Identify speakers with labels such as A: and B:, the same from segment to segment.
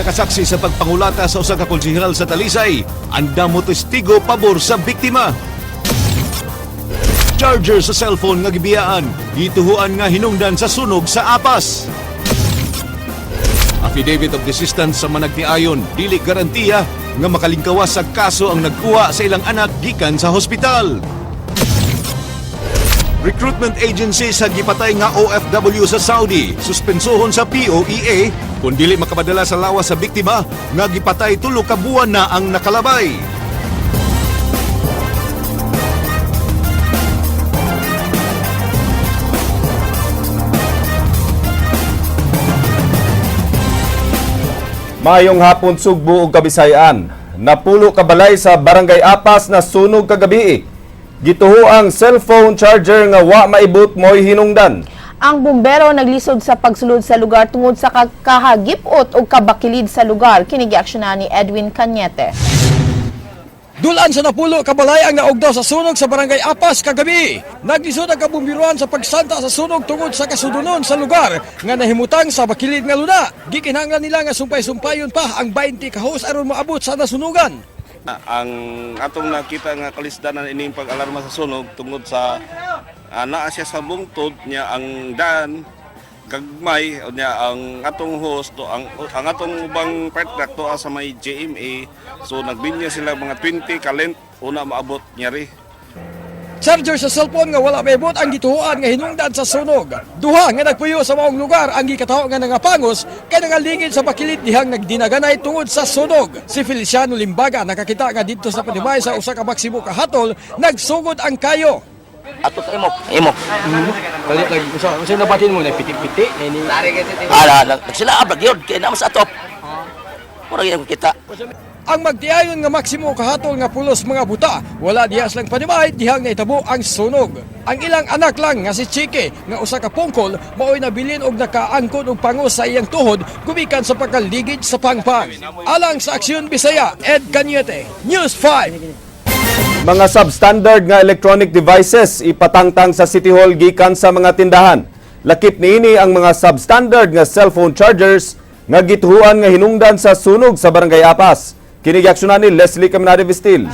A: nakasaksi sa pagpangulata sa usa ka konsehal sa Talisay, andam mo testigo pabor sa biktima. Charger sa cellphone nga gibiyaan, gituhuan nga hinungdan sa sunog sa Apas. Affidavit of desistance sa managtiayon, dili garantiya nga makalingkawas sa kaso ang nagkuha sa ilang anak gikan sa hospital. Recruitment agency sa gipatay nga OFW sa Saudi, suspensohon sa POEA kung dili makapadala sa lawas sa biktima nga gipatay 3 ka buwan na ang nakalabay.
B: Maayong hapon, Sugbo ug Kabisayan. Napulo ka balay sa Barangay Apas na sunog kagabi. Gituho ang cellphone charger nga wa maibot mo'y hinungdan.
C: Ang bumbero naglisod sa pagsulod sa lugar tungod sa kahagipot o kabakilid sa lugar. Kini giaksyonan ni Edwin Cañete.
D: Dulan sa 10 ka balay ang naugdaw sa sunog sa Barangay Apas kagabi. Naglisod ang kabumbiruan sa pagsanta sa sunog tungod sa kasudunon sa lugar nga nahimutang sa bakilid nga luna. Gikinahanglan nila nga sumpay-sumpayon pa ang 20 ka hose aron moabot sa nasunugan.
E: Ang atong nakita nga kalisdanan ining pag-alarma sa sunog tungod sa naa siya sa bungtod niya, ang daan gagmay niya, ang atong host to ang atong ubang fire truck to sa may GMA, so naglinya sila mga 20 ka-length una maabot niya ri.
D: Charger sa cellphone nga wala maibot ang gituhuan nga hinungdan sa sunog. Duha nga nagpuyo sa maong lugar ang gikataho nga nangapangos kay nangalingid sa bakilid dihang nagdinaganay tungod sa sunog. Si Feliciano Limbaga nakakita nga didto sa panimay sa usa ka Maximo kahatol nagsugod ang kayo.
F: Ato sa imo, imo.
D: Kalit lagi usa usa nabatin mo na piti-piti ni
F: Ala, nagsilaab lagi yun, kaya naman sa atop. Mura gyud kita.
D: Ang magtiayon nga Maximo kahatol nga pulos mga buta, wala diha silang panimay dihang naitabo ang sunog. Ang ilang anak lang nga si Chike nga usa ka pungkol maoy nabilin og nakaangkon og pangos sa iyang tuhod gumikan sa pagkaligid sa pangpang. Alang sa Aksyon Bisaya, Ed Cañete, News 5.
B: Mga substandard nga electronic devices ipatangtang sa City Hall gikan sa mga tindahan. Lakip niini ang mga substandard nga cellphone chargers nga gituhuan nga hinungdan sa sunog sa Barangay Apas. Kini giaksyonan ni Leslie Caminade Vistil.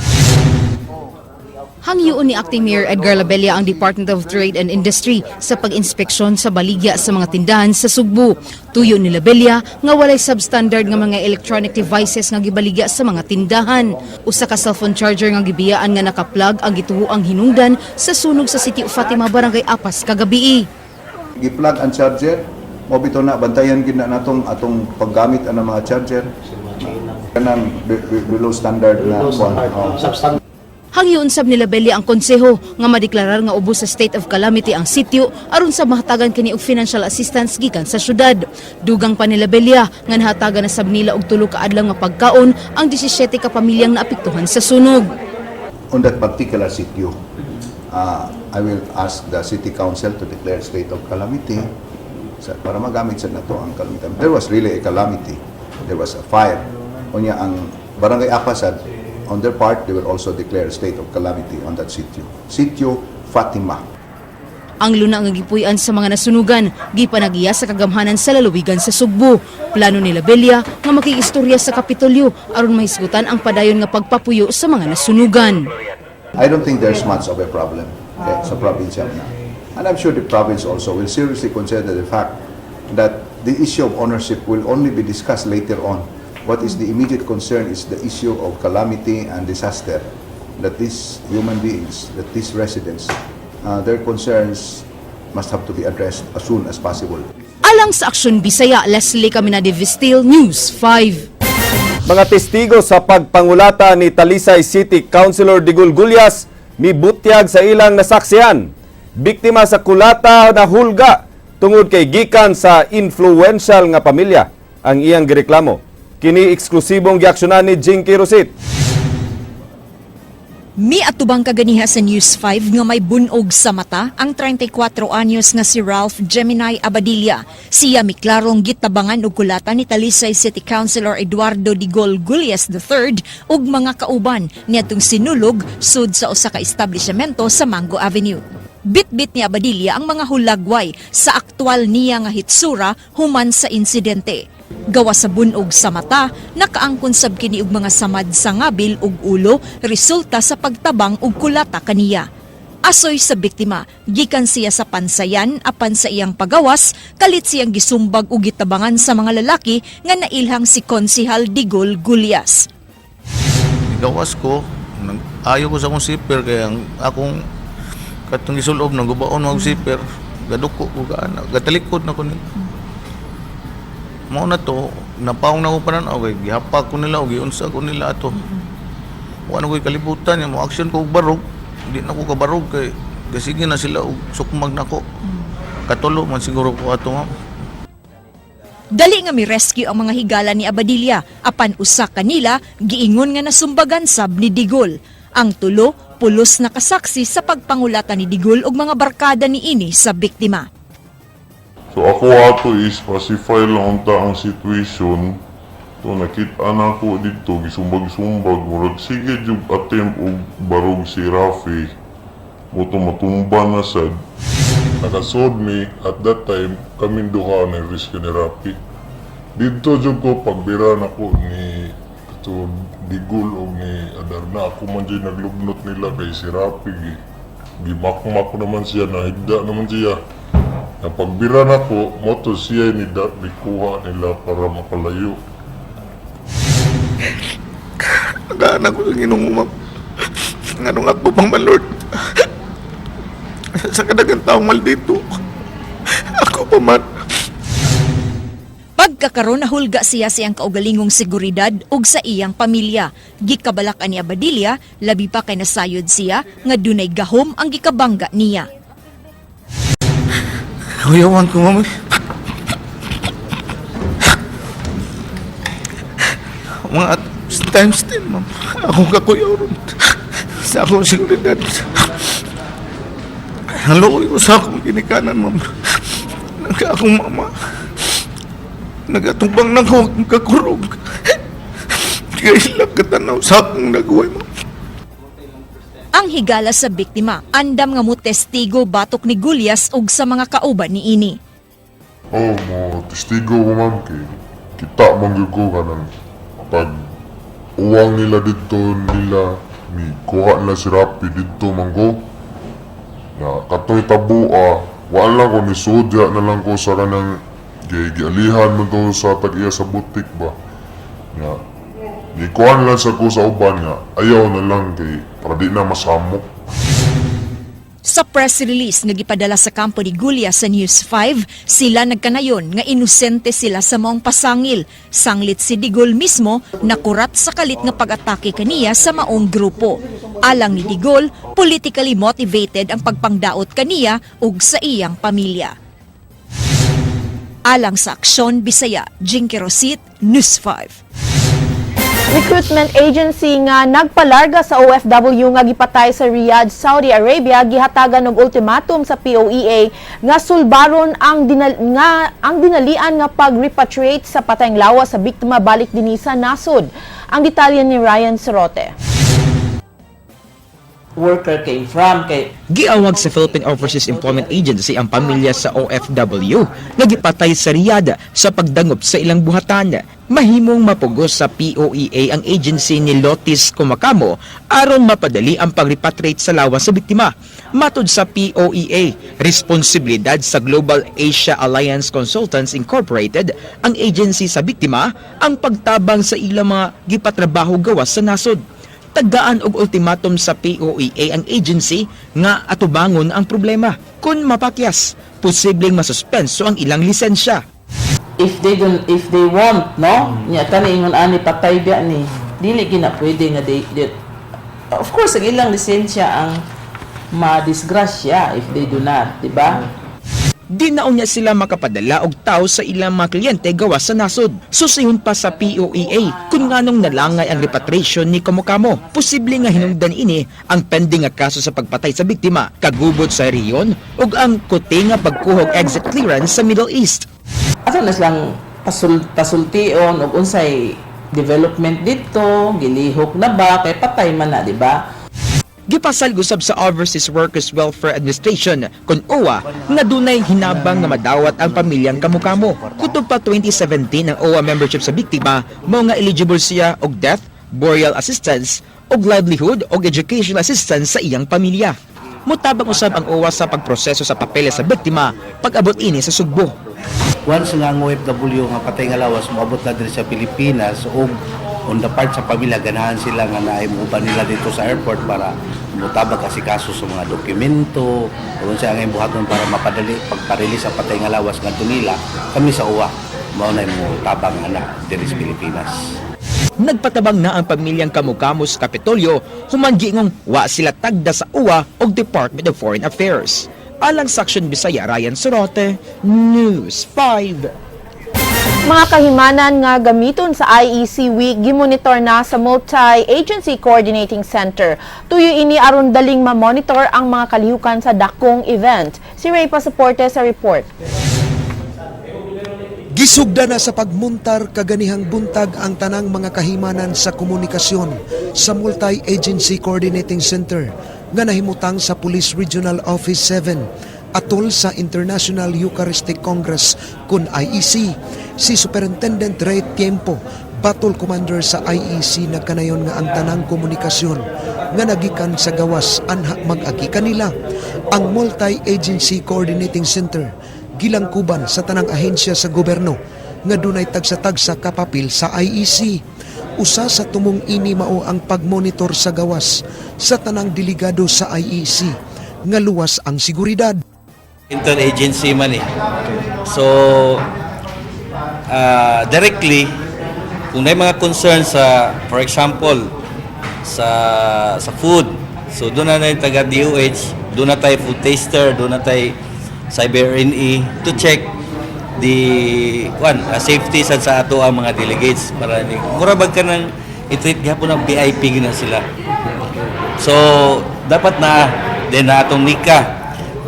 G: Hangyoon ni Acting Mayor Edgar Labella ang Department of Trade and Industry sa pag-inspeksyon sa baligya sa mga tindahan sa Sugbo. Tuyo ni Labella nga walay substandard nga mga electronic devices nga gibaligya sa mga tindahan. Usa ka cellphone charger nga gibiyaan nga naka-plug ang gituoang hinungdan sa sunog sa City of Fatima, Barangay Apas kagabi.
H: Gi-plug ang charger mo bitaw na bantayan gid na natong atong paggamit ang mga charger kanang below standard na kuan. Oh.
G: Hangyoon sab ni Labella ang konseho nga madeklarar nga ubos sa state of calamity ang sitio aron sa mahatagan kini og financial assistance gikan sa syudad. Dugang pa ni Labella nga nahatagan na sab nila og 3 ka adlaw nga pagkaon ang 17 ka pamilyang naapektuhan sa sunog.
H: On that particular sitio, I will ask the city council to declare state of calamity para magamit sa nato ang calamity. There was really a calamity. There was a fire. Unya ang Barangay Apas sad, on their part, they will also declare state of calamity on that sitio. Sitio Fatima.
G: Ang luna nga gipuy-an sa mga nasunugan gipanag-iya sa kagamhanan sa lalawigan sa Sugbo. Plano ni Labella nga makigistorya sa Kapitolyo aron mahisgutan ang padayon nga pagpapuyo sa mga nasunugan.
H: I don't think there's much of a problem, okay, sa probinsya na. And I'm sure the province also will seriously consider the fact that the issue of ownership will only be discussed later on. What is the immediate concern is the issue of calamity and disaster, that these human beings, that these residents, their concerns must have to be addressed as soon as possible.
G: Alang sa Aksyon Bisaya, Leslie Caminade Vistil, News 5.
B: Mga testigo sa pagpangulata ni Talisay City Councilor Digul Gulyas mibutyag sa ilang nasaksihan. Biktima sa kulata na hulga tungod kay gikan sa influential nga pamilya ang iyang gireklamo. Kini eksklusibong giaksyonan ni Jinky Rosit.
I: Miatubang kaganiha sa News 5 nga may bunog sa mata ang 34 anyos nga si Ralph Gemini Abadilla. Siya miklarong gitabangan og kulata ni Talisay City Councilor Eduardo Digol Gullias III ug mga kauban niadtong sinulog sud sa usa ka establishmento sa Mango Avenue. Bitbit ni Abadilla ang mga hulagway sa aktwal niya nga hitsura human sa insidente. Gawa sa bunog sa mata, nakaangkon sab kini og mga samad sa ngabil ug ulo resulta sa pagtabang og kulata kaniya. Asoy sa biktima, gikan siya sa pansayan apan sa iyang pagawas, kalit siyang gisumbag ug gitabangan sa mga lalaki nga nailhang si Konsihal Digol Gulyas.
J: Gawas ko, ayaw ko sa akong zipper kaya ang akong katong gisulob nang gubaon mo og zipper, gaduko ko gaana, gatalikod na ko nila. Mao na to, napaong na ko panan-aw kay gihapak ko nila o giunsa ko nila ato. Wa na ko'y kalibutan niya, mo action ko og barog, di na ko kabarog kay gasige na sila og sukmag nako. Katulo man siguro ko ato, ma'am.
I: Dali nga mi-rescue ang mga higala ni Abadilla apan usa kanila giingon nga nasumbagan sab ni Digol. Ang tulo pulos na kasaksi sa pagpangulata ni Digol og mga barkada niini sa biktima.
K: So ako ato is pacify lang unta ang situation. So nakita na ako dito gisumbag-sumbag, murag sige jud attempt og barog si Rafi. Mo matumba na sad. Nakasod mi at that time, kaming duha ni rescue ni Rafi. Didto jud ko pagbira nako ni kato Digol og ni Adarna. Ako man jud naglugnot nila kay si Rafi gimakmak naman siya, nahigda naman siya. Na pagbira nako mo to siya ni da, kuha nila para makalayo.
J: Nagaana ko sa Ginoo, ma'am. Nganong ako pang man, Lord. Sa kadagang taong maldito. Ako pa man.
I: Pagkakaron, nahulga siya sa iyang kaugalingong seguridad ug sa iyang pamilya. Gikabalak ani Abadilla, labi pa kay nasayod siya nga dunay gahom ang gikabangga niya.
J: Kuyawan ko, ma'am. Mga times 10, ma'am. Akong kakuyaw ron. Sa akong seguridad. Haluoy ko sa akong ginikanan, ma'am. Nagka akong mama. Nagatubang na ko akong kakurog. Kaya katanaw sa akong nagaway, ma'am.
I: Ang higala sa biktima, andam nga mo testigo batok ni Gulyas ug sa mga kauban niini.
K: Oh, mo testigo ko, ma'am, kay kita man gyud ko kanang pag uwang nila didto nila ni kuha nila si Rapi didto man ko. Na katoy tabo ah, wala ko ni sudya na lang ko sa kanang gialihan man to sa tag-iya sa butik ba. Nga ni kuha na lang sa ko sa uban nga ayaw na lang kay para di na masamok.
I: Sa press release nga gipadala sa kampo ni Gulyas sa News 5, sila nagkanayon nga inosente sila sa maong pasangil. Sanglit si Digol mismo nakurat sa kalit nga pag-atake kaniya sa maong grupo. Alang ni Digol, politically motivated ang pagpangdaot kaniya ug sa iyang pamilya. Alang sa Aksyon Bisaya, Jinky Rosit, News 5.
C: Recruitment agency nga nagpalarga sa OFW nga gipatay sa Riyadh, Saudi Arabia gihatagan og ultimatum sa POEA nga sulbaron ang dinalian nga pag-repatriate sa patayng lawas sa biktima balik dinhi sa nasod. Ang detalye ni Ryan Sorote.
L: Worker came from kay
M: Giawag sa Philippine Overseas Employment Agency ang pamilya sa OFW nga gipatay sa Riyadh sa pagdangop sa ilang buhatan. Mahimong mapugos sa POEA ang agency ni Lotis Kumakamo aron mapadali ang pag-repatriate sa lawas sa biktima. Matod sa POEA, responsibilidad sa Global Asia Alliance Consultants Incorporated ang agency sa biktima ang pagtabang sa ilang mga gipatrabaho gawas sa nasod. Tagaan og ultimatum sa POEA ang agency nga atubangon ang problema. Kung mapakyas, posibleng masuspenso ang ilang lisensya.
L: If they don't, if they want, no, nya kani ingon ani patay biya ni dili gina pwede nga they, of course ang ilang lisensya ang madisgrasya if they do not, di ba?
M: Di na unya sila makapadala og tao sa ilang mga kliyente gawas sa nasod. Susihon pa sa POEA kung nganong nalangay ang repatriation ni Kamukamo. Posible nga hinungdan ini ang pending nga kaso sa pagpatay sa biktima, kagubot sa rehiyon ug ang kuti nga pagkuha og exit clearance sa Middle East.
L: Ato na silang pasultion og unsay development dito, gilihok na ba kay patay man na, di ba?
M: Gipasal usab sa Overseas Workers Welfare Administration kon OWWA nga dunay hinabang nga madawat ang pamilyang Kamukamo. Kutob pa 2017 ang OWWA membership sa biktima mao nga eligible siya og death, burial assistance, og livelihood og educational assistance sa iyang pamilya. Mutabang usab ang OWWA sa pagproseso sa papeles sa biktima pag-abot ini sa Sugbo.
N: Once nga ang OFW nga patay nga lawas moabot na diri sa Pilipinas ug on the part sa pamilya ganahan sila nga naay muuban nila dito sa airport para mutabag kasi kaso sa mga dokumento o unsa ang buhaton para mapadali pagpa-release sa patay nga lawas ngadto nila, kami sa OWWA mao na mo tabang ana diri sa Pilipinas.
M: Nagpatabang na ang pamilyang Kamukamo sa Kapitolyo human giingong wa sila tagda sa OWWA og Department of Foreign Affairs. Alang sa Action Bisaya, Ryan Sorote, News 5.
C: Mga kahimanan nga gamiton sa IEC Week gimonitor na sa Multi-Agency Coordinating Center. Tuyo ini aron daling ma-monitor ang mga kalihukan sa dakong event. Si Ray Pasaporte sa report.
O: Gisugda na sa pagmuntar kaganihang buntag ang tanang mga kahimanan sa komunikasyon sa Multi-Agency Coordinating Center nga nahimutang sa Police Regional Office 7 atol sa International Eucharistic Congress kun IEC. Si Superintendent Ray Tiempo, Battle Commander sa IEC, nagkanayon nga ang tanang komunikasyon nga nagikan sa gawas anha mag-agi kanila. Ang Multi-Agency Coordinating Center gilangkuban sa tanang ahensya sa gobyerno nga dunay tagsa-tagsa kapapil sa IEC. Usa sa tumong ini mao ang pagmonitor sa gawas sa tanang delegado sa IEC nga luwas ang seguridad.
P: Interagency man eh. So, directly, kung may mga concerns sa, for example, sa food, so doon na na yung taga DOH, doon na tayo food taster, doon na tayo cyber NE to check the one safety sa ato ang mga delegates para ni mura bag ka nang i-treat gihapon ng VIP na sila. So dapat na din na atong NICA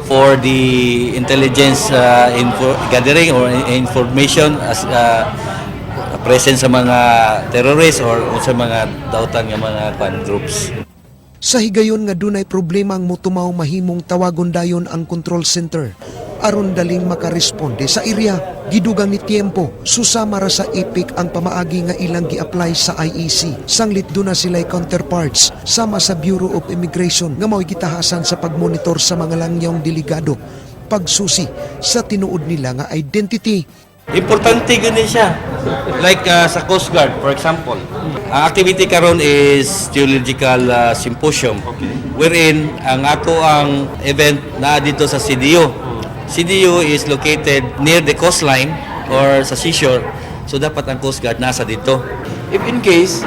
P: for the intelligence info gathering or information as present sa mga terrorists or sa mga dautan nga mga kwan groups.
O: Sa higayon nga dunay problemang motumaw, mahimong tawagon dayon ang control center aron daling makaresponde sa area. Gidugang ni Tiempo, susama ra sa EPIC ang pamaagi nga ilang gi-apply sa IEC. Sanglit duna sila'y counterparts sama sa Bureau of Immigration nga mao'y gitahasan sa pagmonitor sa mga langyong delegado pagsusi sa tinuod nila nga identity.
P: Importante gani siya. Like sa Coast Guard, for example. Ang activity karon is theological symposium wherein ang ato ang event na dito sa CDO. CDO is located near the coastline or sa seashore. So dapat ang Coast Guard nasa dito.
Q: If in case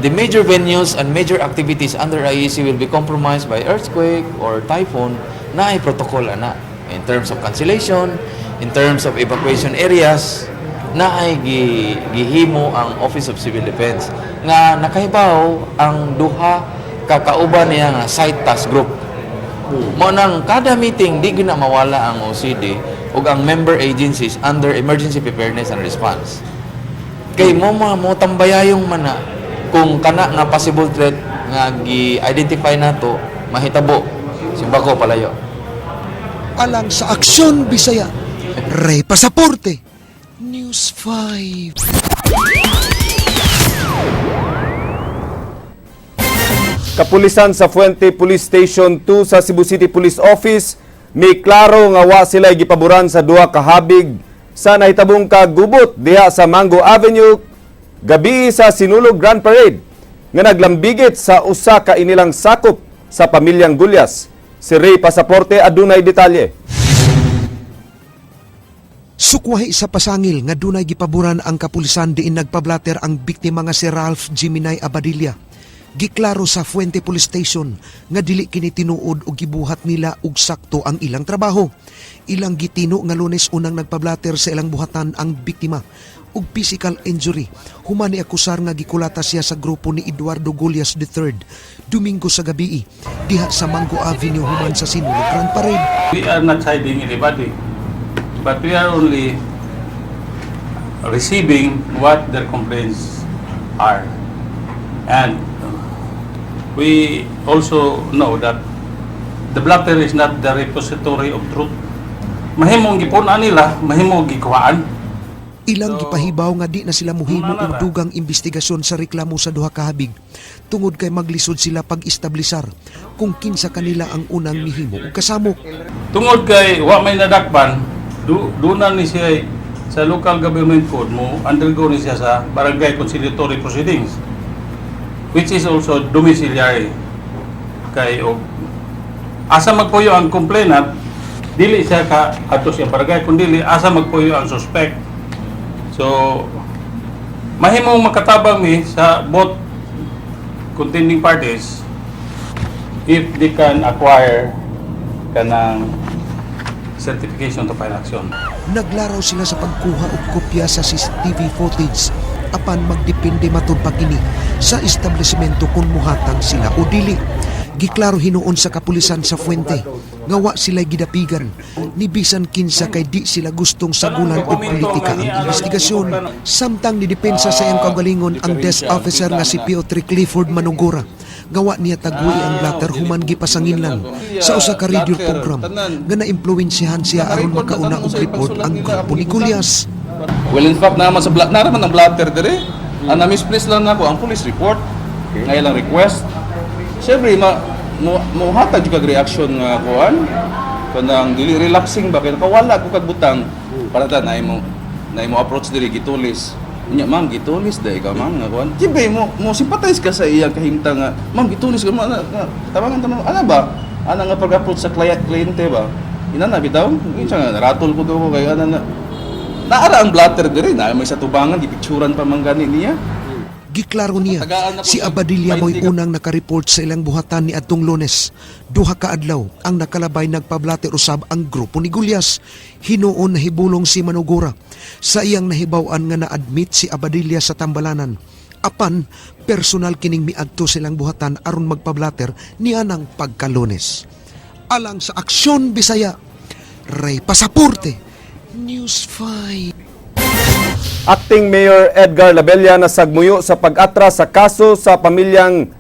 Q: the major venues and major activities under IEC will be compromised by earthquake or typhoon, naay protocol ana in terms of cancellation, in terms of evacuation areas, naay gihimo ang Office of Civil Defense nga nakahibaw ang duha ka kauban niya nga site task group. Mo nang kada meeting di gyud na mawala ang OCD ug ang member agencies under emergency preparedness and response. Kay mo mo mo tambayayong man na kung kana nga possible threat nga gi-identify nato mahitabo, simbako palayo.
O: Alang sa Aksyon Bisaya, Ray Pasaporte, News 5.
B: Kapulisan sa Fuente Police Station 2 sa Cebu City Police Office may klaro nga wa sila gipaboran sa duha ka habig sa nahitabong kagubot diha sa Mango Avenue gabi sa Sinulog Grand Parade nga naglambigit sa usa ka inilang sakop sa pamilyang Gulyas. Si Ray Pasaporte adunay detalye.
O: Sukwahi sa pasangil nga dunay gipaboran ang kapulisan diin nagpablater ang biktima nga si Ralph Gemini Abadilla. Giklaro sa Fuente Police Station nga dili kini tinuod og gibuhat nila og sakto ang ilang trabaho. Ilang gitino nga Lunes unang nagpablater sa ilang buhatan ang biktima og physical injury human ni akusar nga gikulata siya sa grupo ni Eduardo Golias III Domingo sa gabi diha sa Mango Avenue human sa Sinulog Grand Parade.
R: We are not hiding anybody, but we are only receiving what their complaints are. And We also know that the blotter is not the repository of truth. Mahimong gipun-an nila, mahimong gikuhaan.
O: Ilang gipahibaw nga di na sila muhimo og dugang investigasyon sa reklamo sa duha ka habig tungod kay maglisod sila pag-establisar kung kinsa kanila ang unang mihimo og kasamok.
R: Tungod kay wa may nadakpan, duna ni siya sa local government code, mo undergo ni siya sa barangay conciliatory proceedings, which is also domiciliary, kay og asa magpuyo ang complainant, dili siya ka adto sa barangay kun dili asa magpuyo ang suspect. So mahimong makatabang mi sa both contending parties if they can acquire kanang certification to file action.
O: Naglaraw sila sa pagkuha og kopya sa CCTV footage apan magdepende matud pa kini sa establishmento kung muhatag sila o dili. Giklaro hinuon sa kapulisan sa Fuente nga wa sila gidapigan ni bisan kinsa kay di sila gustong sagulan og politika ang investigasyon. Samtang nidepensa sa iyang kaugalingon ang desk officer nga si Piotr Clifford Manugora nga wa niya tagui ang blatter human gipasanginlan sa usa ka radio program nga naimpluwensyahan siya aron makauna og report ang grupo ni Gullas.
S: Well, in fact, naman sa naraman ang blatter dire. Ang na-misplace lang nako ang police report. Nga ilang request. Siyempre, ma mo mohatag jud kag reaction nga kuan kanang dili relaxing ba, kay nakawala ko kag butang para ta na imo approach diri gitulis. Unya, "Ma'am, gitulis dai ka, ma'am," nga kuan. Siyempre mo mo sympathize ka sa iyang kahimtang nga, "Ma'am, gitulis ka, ma'am," tabangan ta, ma'am. Ana ba, ana nga pag-approach sa client, kliyente ba, inana bitaw. Kinsa nga naratol ko do ko kay ana na naara ang blatter diri na may sa tubangan, gipicturan pa man gani niya.
O: Giklaro niya, si Abadilla mo'y unang nakareport sa ilang buhatan ni adtong Lunes. 2 ka adlaw ang nakalabay, nagpablater usab ang grupo ni Gullas. Hinuon nahibulong si Manugora sa iyang nahibaw-an nga na-admit si Abadilla sa Tambalanan. Apan personal kining miadto silang buhatan aron magpablater nianang pagkalunes. Alang sa Aksyon Bisaya, Ray Pasaporte, News 5.
B: Acting Mayor Edgar Labella nasagmuyo sa pag-atras sa kaso sa pamilyang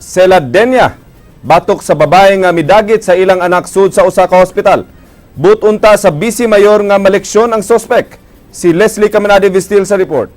B: Celadenia batok sa babae nga midagit sa ilang anak sud sa usa ka hospital. But-unta sa Vice Mayor nga maleksyon ang sospek. Si Leslie Caminade Vistil sa report.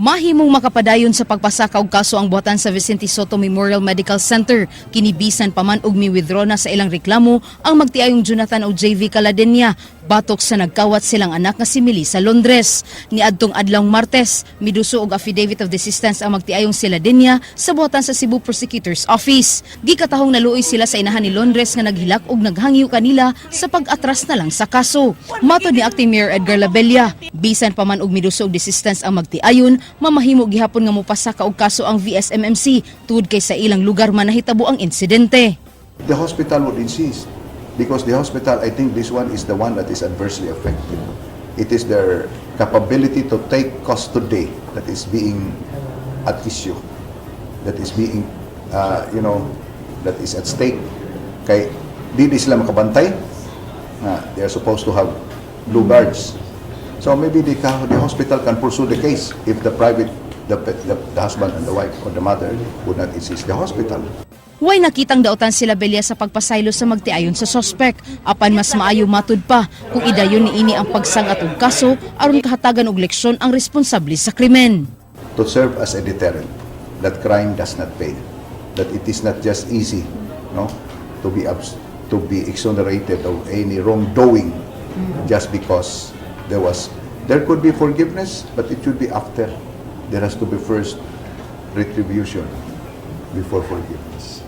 G: Mahimong makapadayon sa pagpasaka og kaso ang buhatan sa Vicente Sotto Memorial Medical Center. Kini bisan pa man og mi-withdraw na sa ilang reklamo ang magtiayong Jonathan o JV Caladenia batok sa nagkawat silang anak nga si Melissa Londres. Niadtong adlawng Martes, miduso og affidavit of desistance ang magtiayong Celadenia sa buhatan sa Cebu Prosecutor's Office. Gikatahong naluoy sila sa inahan ni Londres nga naghilak og naghangyo kanila sa pag-atras na lang sa kaso. Matod ni Acting Mayor Edgar Labella, bisan pa man og miduso og desistance ang magtiayon, mamahimo gihapon nga mopasaka og kaso ang VSMMC tungod kay sa ilang lugar man nahitabo ang insidente.
H: The hospital would insist because the hospital, I think this one is the one that is adversely affected. It is their capability to take custody that is being at issue, that is being, that is at stake. Kay di sila makabantay. They are supposed to have blue guards. So maybe the hospital can pursue the case if the private, the husband and the wife or the mother would not insist the hospital.
G: Way nakitang dautan sila Belya sa pagpasaylo sa magtiayon sa sospek. Apan mas maayo matud pa kung idayon niini ang pagsangat og kaso aron kahatagan og leksyon ang responsable sa krimen.
H: To serve as a deterrent that crime does not pay, that it is not just easy, no, to be exonerated of any wrongdoing just because there could be forgiveness, but it should be after. There has to be first retribution before forgiveness.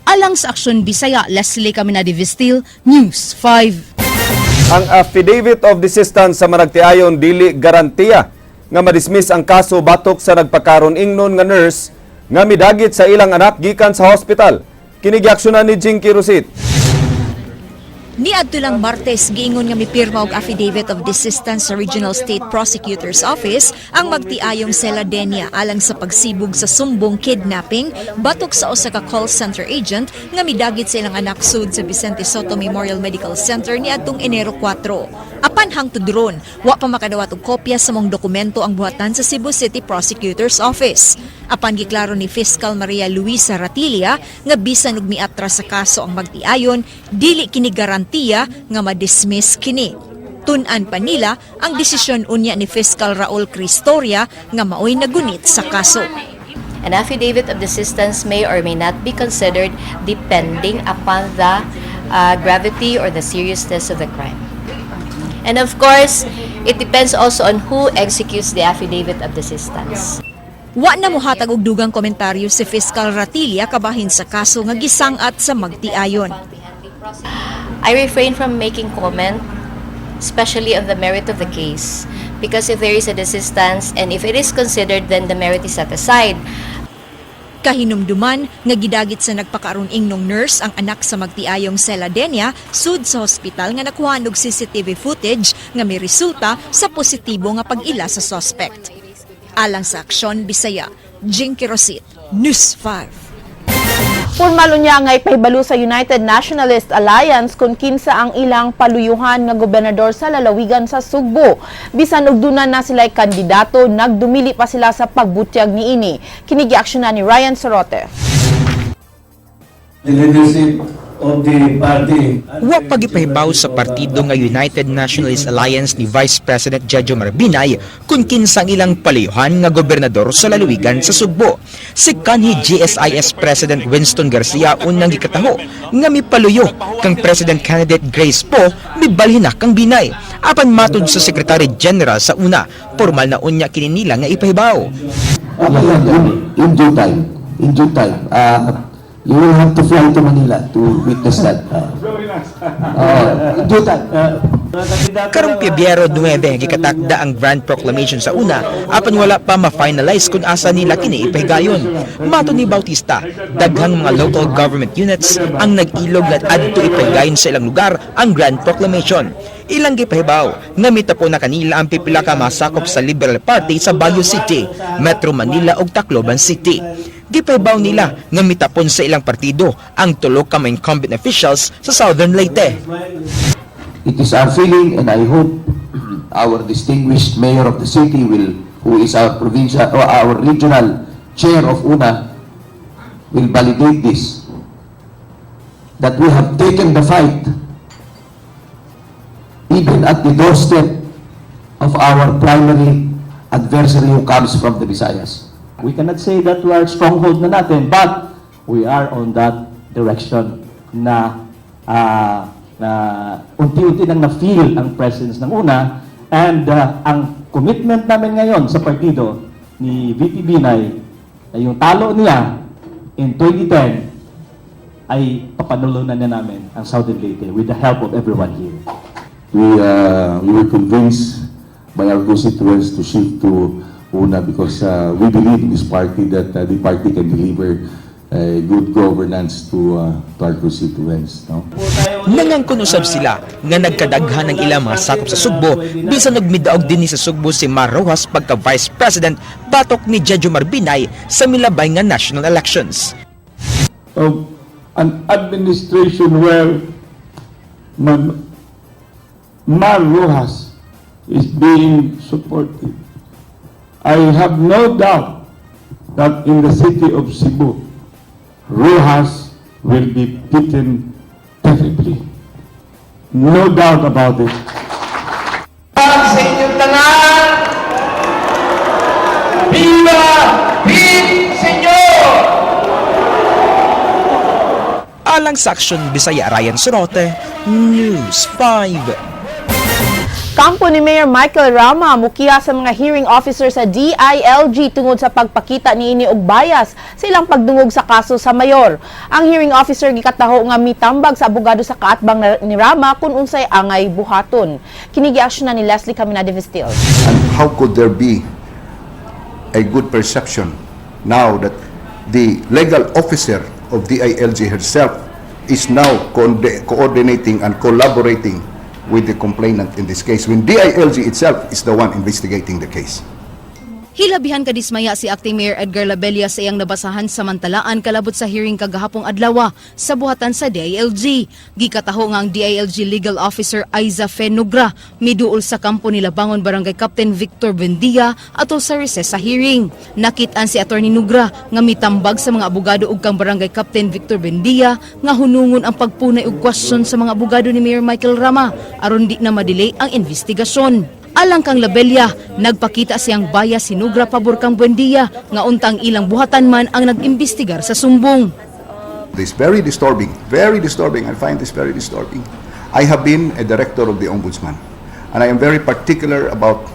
G: Alang sa Aksyon Bisaya, Leslie Caminade Vistil, News 5.
B: Ang affidavit of desistance sa managtiayon dili garantiya nga madismiss ang kaso batok sa nagpakaron ingnon nga nurse nga midagit sa ilang anak gikan sa hospital. Kini giaksyonan ni Jinky Rosit.
I: Niadto lang Martes, giingon nga mipirma og affidavit of desistance sa Regional State Prosecutor's Office ang magtiayong Celadenia alang sa pagsibog sa sumbong kidnapping batok sa usa ka call center agent nga midagit sa ilang anak sud sa Vicente Sotto Memorial Medical Center niadtong Enero 4. Apan hangtod ron, wa pa makadawat og kopya sa maong dokumento ang buhatan sa Cebu City Prosecutor's Office. Apan giklaro ni Fiscal Maria Luisa Ratilla nga bisan og miatras sa kaso ang magtiayon, dili kini garantiya nga ma-dismiss kini. Tun-an pa nila ang desisyon unya ni Fiscal Raul Cristoria nga maoy nagunit sa kaso.
T: An affidavit of desistance may or may not be considered depending upon the gravity or the seriousness of the crime. And of course, it depends also on who executes the affidavit of desistance.
I: Wa na mohatag og dugang komentaryo si Fiscal Ratilla kabahin sa kaso nga gisang-at sa magtiayon.
T: I refrain from making comment, especially on the merit of the case, because if there is a desistance and if it is considered, then the merit is set aside.
I: Kahinumduman nga gidagit sa nagpakaaron ingnong nurse ang anak sa magtiayong Celadenia sud sa hospital nga nakuha og CCTV footage nga may resulta sa positibo nga pag-ila sa suspect. Alang sa Aksyon Bisaya, Jinky Rosit, News 5.
C: Formal unya nga ipahibalo sa United Nationalist Alliance kung kinsa ang ilang paluyuhan nga gobernador sa lalawigan sa Sugbo. Bisan og duna na sila kandidato, nagdumili pa sila sa pagbutyag niini. Kini giaksyonan ni Ryan Sorote.
U: The leadership of the party.
M: Wa pa gipahibaw sa partido nga United Nationalist Alliance ni Vice President Jejomar Binay kung kinsang ilang paluyuhan nga gobernador sa lalawigan sa Sugbo. Si kanhi GSIS President Winston Garcia unang gikataho nga mipaluyo kang President candidate Grace Poe, mibalhin na kang Binay. Apan matud sa Secretary General sa UNA, formal na unya kini nila nga ipahibaw.
V: In due time. In due time. You will have to fly to Manila to witness that. In due time.
M: Karong Pebrero 9 gikatakda ang Grand Proclamation sa UNA, apan wala pa ma-finalize kung asa nila kini ipahigayon. Matod ni Bautista, daghang mga local government units ang nag-ilog nga adto ipahigayon sa ilang lugar ang Grand Proclamation. Ilang gipahibaw nga mitapo na kanila ang pipila ka masakop sa Liberal Party sa Baguio City, Metro Manila ug Tacloban City. Gipahibaw nila nga mitapon sa ilang partido ang tulo ka mga incumbent officials sa Southern Leyte.
V: It is our feeling, and I hope our distinguished mayor of the city will, who is our provincial or our regional chair of UNA, will validate this, that we have taken the fight even at the doorstep of our primary adversary who comes from the Visayas.
W: We cannot say that we are stronghold na natin, but we are on that direction na unti-unti nang na-feel ang presence ng UNA and ang commitment namin ngayon sa partido ni VP Binay na yung talo niya in 2010 ay papanulunan niya namin ang Southern Leyte with the help of everyone here.
X: We were convinced by our constituents to shift to UNA because we believe in this party, that the party can deliver good governance to our constituents. No?
M: Nangangkon usab sila nga nagkadaghan ng ilang mga sakop sa Sugbo bisan og midaog dinhi sa Sugbo si Mar Roxas pagka Vice President batok ni Jejomar Binay sa milabay nga national elections.
Y: Of an administration where Mar Roxas is being supported, I have no doubt that in the city of Cebu, Roxas will be beaten terribly. No doubt about it.
Z: Sa inyong tanan, Viva Pete Senyor!
M: Alang sa Aksyon Bisaya, Ryan Sorote, News 5.
C: Kampo ni Mayor Michael Rama mukiha sa mga hearing officer sa DILG tungod sa pagpakita niini og bias sa ilang pagdungog sa kaso sa mayor. Ang hearing officer gikataho nga mitambag sa abogado sa kaatbang ni Rama kung unsay angay buhaton. Kini giaksyonan ni Leslie Caminada Vestil.
H: And how could there be a good perception now that the legal officer of DILG herself is now coordinating and collaborating with the complainant in this case, when DILG itself is the one investigating the case?
G: Hilabihan kadismaya si Acting Mayor Edgar Labella sa iyang nabasahan sa mantalaan kalabot sa hearing kagahapong adlaw sa buhatan sa DILG. Gikataho nga ang DILG Legal Officer Aiza Fenugra miduol sa kampo ni Labangon Barangay Captain Victor Buendia atol sa recess sa hearing. Nakit-an si Attorney Nugra nga mitambag sa mga abogado ug kang Barangay Captain Victor Buendia nga hunungon ang pagpunay og question sa mga abogado ni Mayor Michael Rama aron di na madelay ang investigasyon. Alang kang Labella, nagpakita siyang bias si Nugra pabor kang Buendia nga untang ilang buhatan man ang nag-imbestigar sa sumbong.
H: This very disturbing, very disturbing. I find this very disturbing. I have been a director of the Ombudsman, and I am very particular about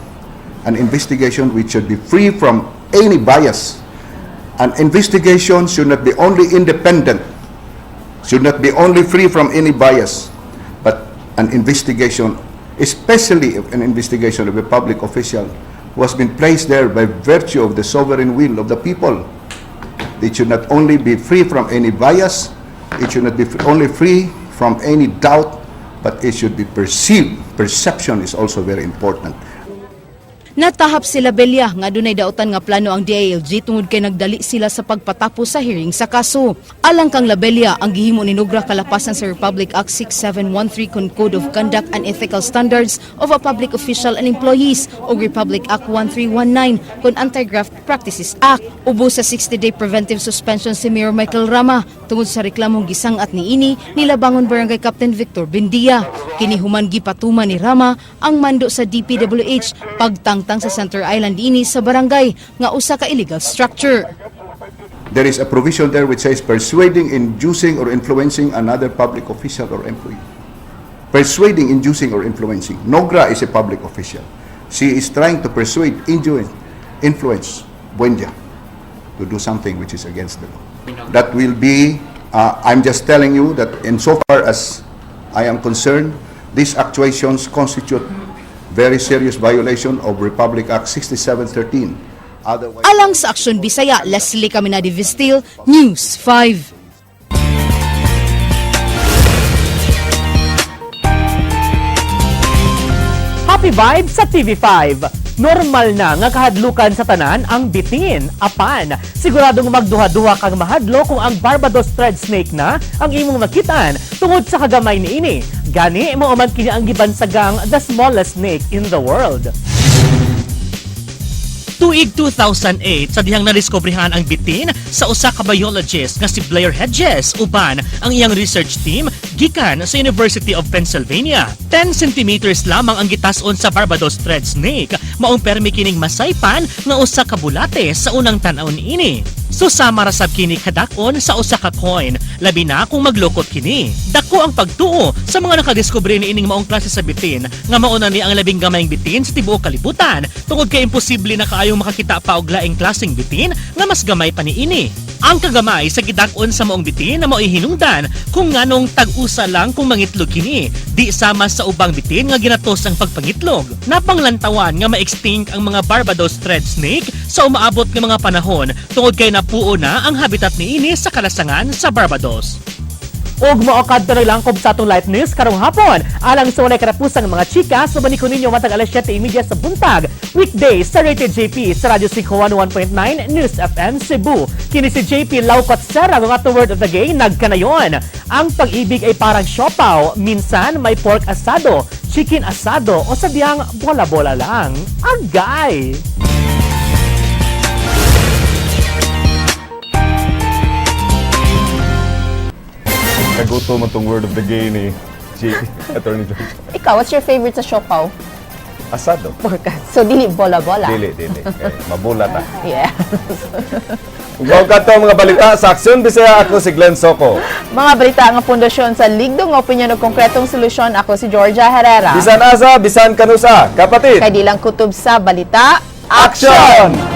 H: an investigation which should be free from any bias. An investigation should not be only independent, should not be only free from any bias, but an investigation, especially if an investigation of a public official who has been placed there by virtue of the sovereign will of the people. It should not only be free from any bias, it should not be only free from any doubt, but it should be perceived. Perception is also very important.
G: Natahap si Labella nga dunay dautan nga plano ang DILG tungod kay nagdali sila sa pagpatapos sa hearing sa kaso. Alang kang Labella, ang gihimo ni Nugra kalapasan sa Republic Act 6713 kon Code of Conduct and Ethical Standards of a Public Official and Employees o Republic Act 1319 kon Anti-Graft Practices Act. Ubos sa 60-day preventive suspension si Mayor Michael Rama tungod sa reklamong gisang-at niini ni Labangon Barangay Captain Victor Buendia. Kini human gipatuman ni Rama ang mando sa DPWH pagtangtang sa Center Island ini sa barangay nga usa ka illegal structure.
H: There is a provision there which says persuading, inducing, or influencing another public official or employee. Persuading, inducing, or influencing. Nogra is a public official. She is trying to persuade, induce, influence Buendia to do something which is against the law. That will be, I'm just telling you that insofar as I am concerned, these actuations constitute very serious violation of Republic Act 6713. Otherwise,
G: Alang sa Aksyon Bisaya, Leslie Caminadi Vistil, News 5.
A: Happy vibes sa TV5. Normal na nga kahadlukan sa tanan ang bitin, apan. Siguradong magduha-duha kang mahadlo kung ang Barbados thread snake na ang imong makitaan tungod sa kagamay niini. Gani mao man kini ang gibansagang the smallest snake in the world. Tuig 2008 sa dihang nadiskobrehan ang bitin sa usa ka biologist nga si Blair Hedges uban ang iyang research team gikan sa University of Pennsylvania. 10 centimeters lamang ang gitas-on sa Barbados thread snake, maong permi kining masaypan nga usa ka bulate sa unang tan-aw niini. So sama ra sab kini kadak-on sa usa ka coin, labi na kung maglukot kini. Dako ang pagtuo sa mga nakadiskubre niining maong klase sa bitin nga mao na ni ang labing gamayng bitin sa tibuok kalibutan tungod kay imposible na kaayong makakita pa og laing klaseng bitin nga mas gamay pa niini. Ang kagamay sa gidak-on sa maong bitin na mao'y hinungdan kung nganong tag-usa lang kung mangitlog kini, di sama sa ubang bitin nga ginatos ang pagpangitlog. Napanglantawan nga ma-extinct ang mga Barbados thread snake sa umaabot nga mga panahon tungod kay napuo na ang habitat niini sa kalasangan sa Barbados. Ug mao kadto na langkob sa atong live news karong hapon. Alang sa walay katapusang mga chika, subani ko ninyo matag alas 7:30 sa buntag. Weekdays sa Rated JP sa Radyo 5 101.9 News FM Cebu. Kini si JP Laucot Serra ang ato word of the day nagkanayon. Ang pag-ibig ay parang siopaw, minsan may pork asado, chicken asado o sadyang bola-bola lang. Agay!
B: Kagutom mo tong word of the gay ni G. Attorney George.
C: Ikaw, what's your favorite sa siopaw?
B: Asado.
C: Pork. So, dili bola-bola.
B: Dili, dili. Okay, mabula ta.
C: Yeah.
B: Mao kadto mga balita sa Aksyon Bisaya, ako si Glenn Soco.
C: Mga balita nga pundasyon sa ligdong opinyon ug konkretong solusyon. Ako si Georgia Herrera.
B: Bisan asa, bisan kanusa. Kapatid.
C: Kay di lang kutob sa balita.
B: Action!